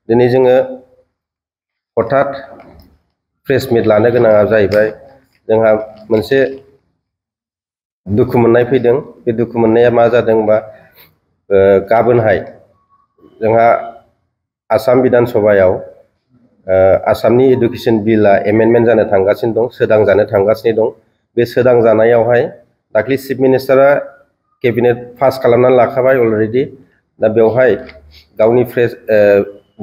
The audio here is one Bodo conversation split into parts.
दिनै जोङो हठात प्रेस मिट लानो गोनाङा जाहैबाय जोंहा मोनसे दुखु मोननाय फैदों। बे दुखु मोननाया मा जादोंबा गाबोनहाय जोंहा आसाम बिधान सभायाव आसामनि एडुकेशन बिलआ एमेन्डमेन्ट जानो थांगासिनो दं, सोदांजानो थांगासिनो दं। बे सोदांजानायावहाय दाख्लै चिफ मिनिस्टारा केबिनेट पास खालामनानै लाखाबाय अलरेडि। दा बेवहाय गावनि प्रेस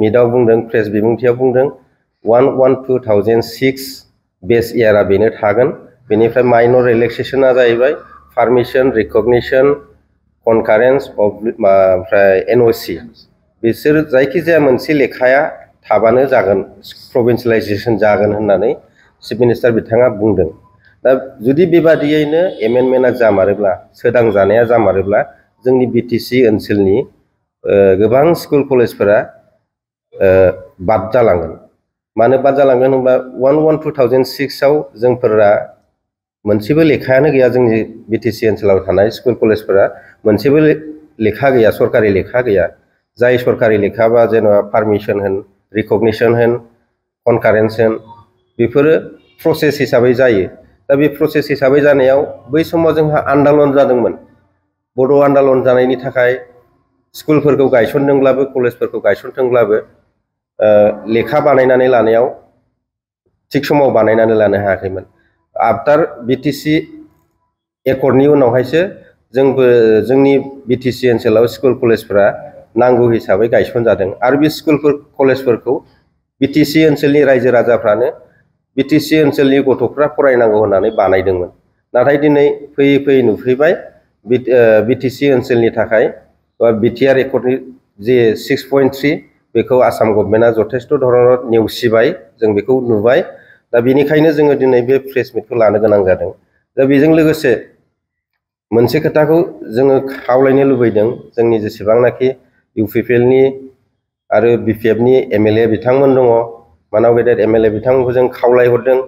मिटआव बुंदों, प्रेस बिबुंथियाव बुंदों 1/1/2006 बेस इयारा बेनो थागोन। बेनिफ्राय माइनर रिलेक्सेसना जाहैबाय पारमिशन, रिकगनिशन, कनकारेन्स ओमफ्राय एनअसि। बिसोर जायखिजाया मोनसे लेखाया थाबानो जागोन, प्रभिन्सियेलाइजेसन जागोन होननानै चिफ मिनिस्टार बिथाङा बुंदों। दा जुदि बेबादियैनो एमेन्डमेन्टआ जामारोब्ला, सोदांजानाया जामारोब्ला जोंनि बिटिसि ओनसोलनि गोबां स्कुल कलेजफोरा बाद जालांगोन। मानो बाद जालांगोन होनबा 1/1/2006 आव जोंफोरा मोनसेबो लेखायानो गैया। जोंनि बिटिसि ओनसोलाव थानाय स्कुल कलेजफोरा मोनसेबो लेखा गैया, सरकारि लेखा गैया। जाय सरकारि लेखा बा जेनेबा पारमिशन होन, रिकगनिशन होन, कनकारेन्स होन, बेफोरो प्रसेस हिसाबै जायो। दा बे प्रसेस हिसाबै जानायाव बै समाव जोंहा आन्दालन जादोंमोन। बड' आन्दालन जानायनि थाखाय स्कुलफोरखौ गायसनदोंब्लाबो, कलेजफोरखौ गायसनदोंब्लाबो लेखा बानायनानै लानायाव थिग समाव बानायनानै लानो हायाखैमोन। आफ्टार बिटिसि एकर्डनि उनावहायसो जोंबो जोंनि बिटिसि ओनसोलाव स्कुल कलेजफोरा नांगौ हिसाबै गायसनजादों। आरो बे स्कुलफोर कलेजफोरखौ बिटिसि ओनसोलनि रायजो राजाफ्रानो बिटिसि ओनसोलनि गथ'फ्रा फरायनांगौ होननानै बानायदोंमोन। नाथाय दिनै फैयै फैयै नुफैबाय बिटिसि ओनसोलनि थाखाय बिटिआर एकर्डनि जे 6.3 बेखौ आसाम गभर्नमेन्टआ जथेस्थ' धरनाव नेवसिबाय, जों बेखौ नुबाय। दा बेनिखायनो जोङो दिनै बे प्रेस मिटखौ लानो गोनां जादों। दा बेजों लोगोसे मोनसे खोथाखौ जोङो खावलायनो लुबैदों, जोंनि जेसेबांनाखि इउपिपिएलनि आरो बिपिएफनि एमएलए बिथांमोन दङ, मानाव गेदेर एमएलए बिथांमोनखौ जों खावलायहरदों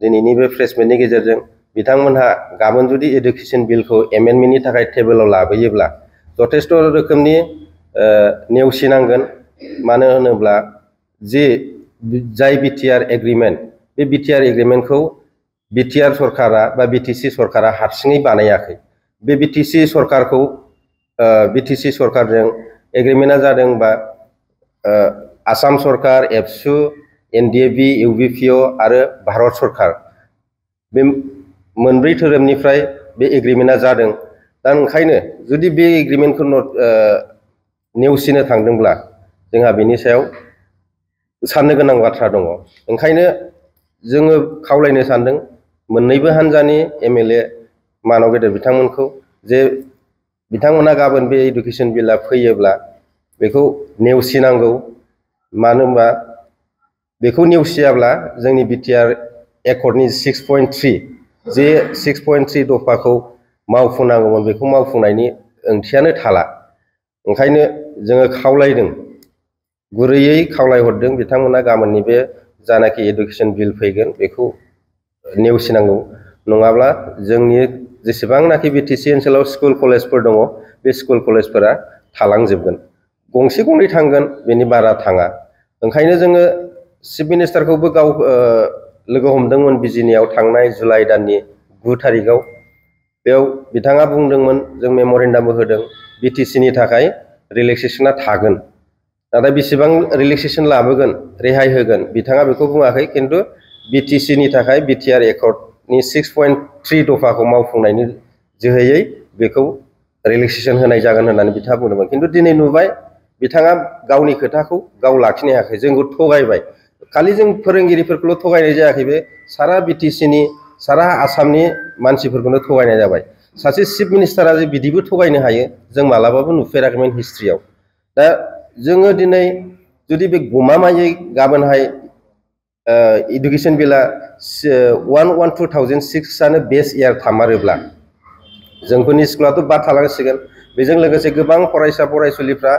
दिनैनि बे प्रेस मिटनि गेजेरजों, बिथांमोनहा गाबोन जुदि एडुकेशन बिलखौ एमेन्डमेन्टनि थाखाय टेबोलाव लाबोयोब्ला जथेस्थ' रोखोमनि नेवसिनांगोन। मानो होनोब्ला जाय बिटिआर एग्रिमेन्ट, बे बिटिआर एग्रिमेन्टखौ बिटिआर सरकारा बा बिटिसि सरकारा हारसिङै बानायाखै। बे बिटिसि सरकारजों एग्रिमेन्टआ जादों बा आसाम सरकार, एबसु, एनडिएफबि, इउबिपिअ आरो भारत सरकार, बे मोनब्रै धोरोमनिफ्राय बे एग्रिमेन्टआ जादों। दा ओंखायनो जुदि बे एग्रिमेन्टखौ नेवसिनो थांदोंब्ला जोंहा बेनि सायाव साननो गोनां बाथ्रा दङ। ओंखायनो जोङो खावलायनो सानदों मोननैबो हान्जानि एमएलए मानाव गेदेर बिथांमोनखौ, जे बिथांमोना गाबोन बे एडुकेशन बिलआ फैयोब्ला बेखौ नेवसिनांगौ। मानो होनबा बेखौ नेवसियाब्ला जोंनि बिटिआर एकर्डनि 6.3 जे 6.3 दफाखौ मावफुंनांगौमोन, बेखौ मावफुंनायनि ओंथियानो थाला। ओंखायनो जोङो खावलायदों, गुरैयै खावलायहरदों बिथांमोना गाबोननि बे जानाखि एडुकेशन बिल फैगोन बेखौ नेवसिनांगौ। नङाब्ला जोंनि जेसेबांनाखि बिटिसि ओनसोलाव स्कुल कलेजफोर दङ, बे स्कुल कलेजफोरा थालांजोबगोन। गंसे गंनै थांगोन, बेनि बारा थाङा। ओंखायनो जोङो चिफ मिनिस्टारखौबो लोगो हमदोंमोन बिजिनियाव थांनाय जुलाइ दाननि 9 थारिखआव। बेयाव बिथाङा बुंदोंमोन, जों मेम'रेन्डामबो होदों, बिटिसिनि थाखाय रिलेक्सेसना थागोन। नाथाय बेसेबां रिलेक्सेसन लाबोगोन, रेहाय होगोन, बिथाङा बेखौ बुङाखै। खिन्थु बिटिसिनि थाखाय बिटिआर एकर्डनि 6.3 दफाखौ मावफुंनायनि जोहैयै बेखौ रिलेक्सेसन होनाय जागोन होननानै बिथाङा बुंदोंमोन। खिन्थु दिनै नुबाय बिथाङा गावनि खोथाखौ गाव लाखिनो हायाखै, जोंखौ थगायबाय। खालि जों फोरोंगिरिफोरखौल' थगायनाय जायाखै, बे सारा बिटिसिनि, सारा आसामनि मानसिफोरखौनो थगायनाय जाबाय। सासे चिफ मिनिस्टारा जे बिदिबो थगायनो हायो, जों मालाबाबो नुफेराखैमोन हिस्ट्रियाव। दा जोङो दिनै जुदि बे गमामायै गाबोनहाय एडुकेशन बिलआ 1/1/2006 आनो बेस इयार थामारोब्ला जोंफोरनि स्कुलाथ' बाद थालांसिगोन। बेजों लोगोसे गोबां फरायसा फरायसुलिफ्रा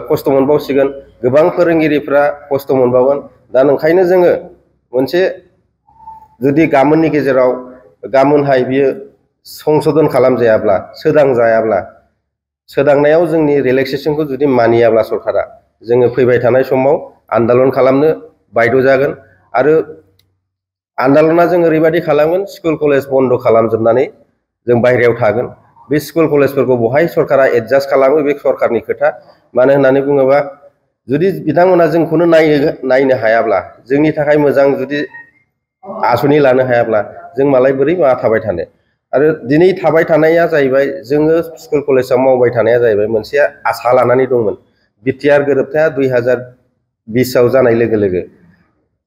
खस्थ' मोनबावसिगोन, गोबां फोरोंगिरिफ्रा खस्थ' मोनबावगोन। दा ओंखायनो जोङो मोनसे जुदि गाबोननि गेजेराव गाबोनहाय बियो संशोधन खालामजायाब्ला, सोदांजायाब्ला, सोदांनायाव जोंनि रिलेक्सेसनखौ जुदि मानियाब्ला सरकारा, जोङो फैबाय थानाय समाव आन्दालन खालामनो बायद' जागोन आरो आन्दालना जों ओरैबायदि खालामगोन स्कुल कलेज बन्द' खालामजोबनानै जों बायहेरायाव थागोन बे स्कुल कलेजफोरखौ बहाय सरकारा एडजास्ट खालामो बे सरकारनि खोथा मानो होननानै बुङोबा जुदि बिथांमोना जोंखौनो नायनो हायाब्ला जोंनि थाखाय मोजां जुदि आसनि लानो हायाब्ला जों मालाय बोरै मा थाबाय थानो आरो दिनै थाबाय थानाया जाहैबाय जोङो स्कुल कलेजाव मावबाय थानाया जाहैबाय मोनसे आसा लानानै दंमोन बिटिआर गोरोबथाया 2020आव जानाय लोगो लोगो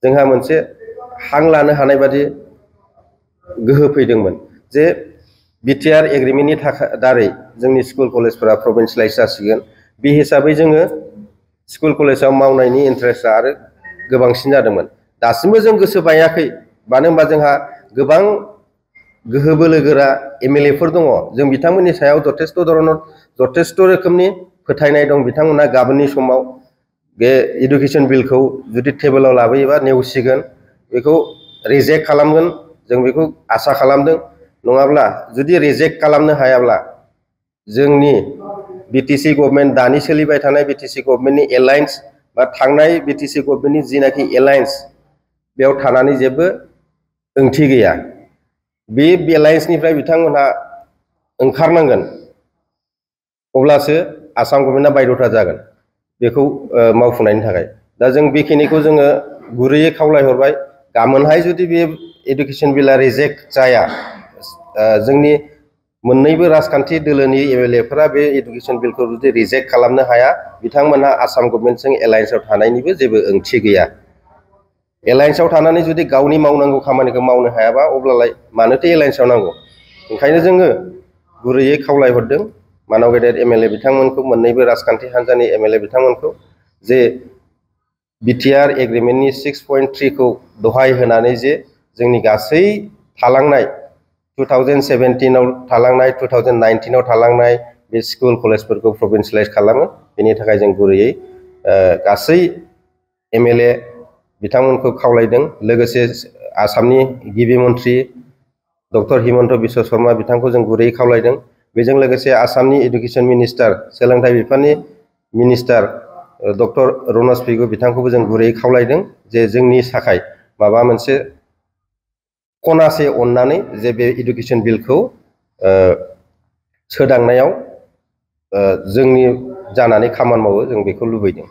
जोंहा मोनसे हां लानो हानाय बादि गोहो फैदोंमोन जे बिटिआर एग्रिमेन्टनि दारै जोंनि स्कुल कलेजफोरा प्रभिन्सियेलाइज जासिगोन बे हिसाबै जोङो स्कुल कलेजाव मावनायनि इन्टारेस्टआ आरो गोबांसिन जादोंमोन दासिमबो जों गोसो बायाखै मानो होनबा जोंहा गोबां गोहो बोलो गोरा एमएलएफोर दङ जों बिथांमोननि सायाव जथेस्थ' रोखोमनि फोथायनाय दं बिथांमोना गाबोननि समाव बे एडुकेसन बिलखौ जुदि टेबोलाव लाबोयोबा नेवसिगोन बेखौ रिजेक्ट खालामगोन जों बेखौ आसा खालामदों नङाब्ला जुदि रिजेक्ट खालामनो हायाब्ला जोंनि बिटिसि गभर्नमेन्ट दानि सोलिबाय थानाय बिटिसि गभर्नमेन्टनि एलायन्स बा थांनाय बिटिसि गभर्नमेन्टनि जिनाखि एलायन्स बेयाव थानानै जेबो ओंथि गैया बे एलायन्सनिफ्राय बिथांमोनहा ओंखारनांगोन अब्लासो आसाम गभर्नमेन्टआ बायद'था जागोन बेखौ मावफुंनायनि थाखाय दा जों बेखिनिखौ जोङो गुरैयै खावलायहरबाय गाबोनहाय जुदि बे एडुकेसन बिला रिजेक्ट जाया जोंनि मोननैबो राजखान्थि दोलोनि एमएलएफोरा बे एडुकेसन बिलखौ जुदि रिजेक्ट खालामनो हाया बिथांमोनहा आसाम गभर्नमेन्टजों एलायन्सआव थानायनिबो जेबो ओंथि गैया एलायन्सआव थानानै जुदि गावनि मावनांगौ खामानिखौ मावनो हायाबा अब्लालाय मानोथो एलायन्सआव नांगौ ओंखायनो जोङो गुरैयै खावलायहरदों मानव गेदेर एमएलए बिथांमोनखौ मोननैबो राजखान्थि हान्जानि एमएलए बिथांमोनखौ जे बिटिआर एग्रिमेन्टनि 6.3 खौ दहाय होनानै जे जोंनि गासै थालांनाय 2017आव थालांनाय 2019आव थालांनाय बे स्कुल कलेजफोरखौ प्रभिन्सियेलाइज खालामो बेनि थाखाय जों गुरैयै गासै एमएलए बिथांमोनखौ खावलायदों लोगोसे आसामनि गिबि मन्थ्रि डक्टर हिमन्त बिश्व शर्मा बिथांखौ जों गुरैयै खावलायदों बेजों लोगोसे आसामनि एडुकेसन मिनिस्टार सोलोंथाइ बिफाननि मिनिस्टार डक्टर रनज पेगु बिथांखौबो जों गुरैयै खावलायदों जे जोंनि थाखाय माबा मोनसे खनासे अननानै जे बे एडुकेसन बिलखौ सोदांनायाव जोंनि जानानै खामानि मावो जों बेखौ लुबैदों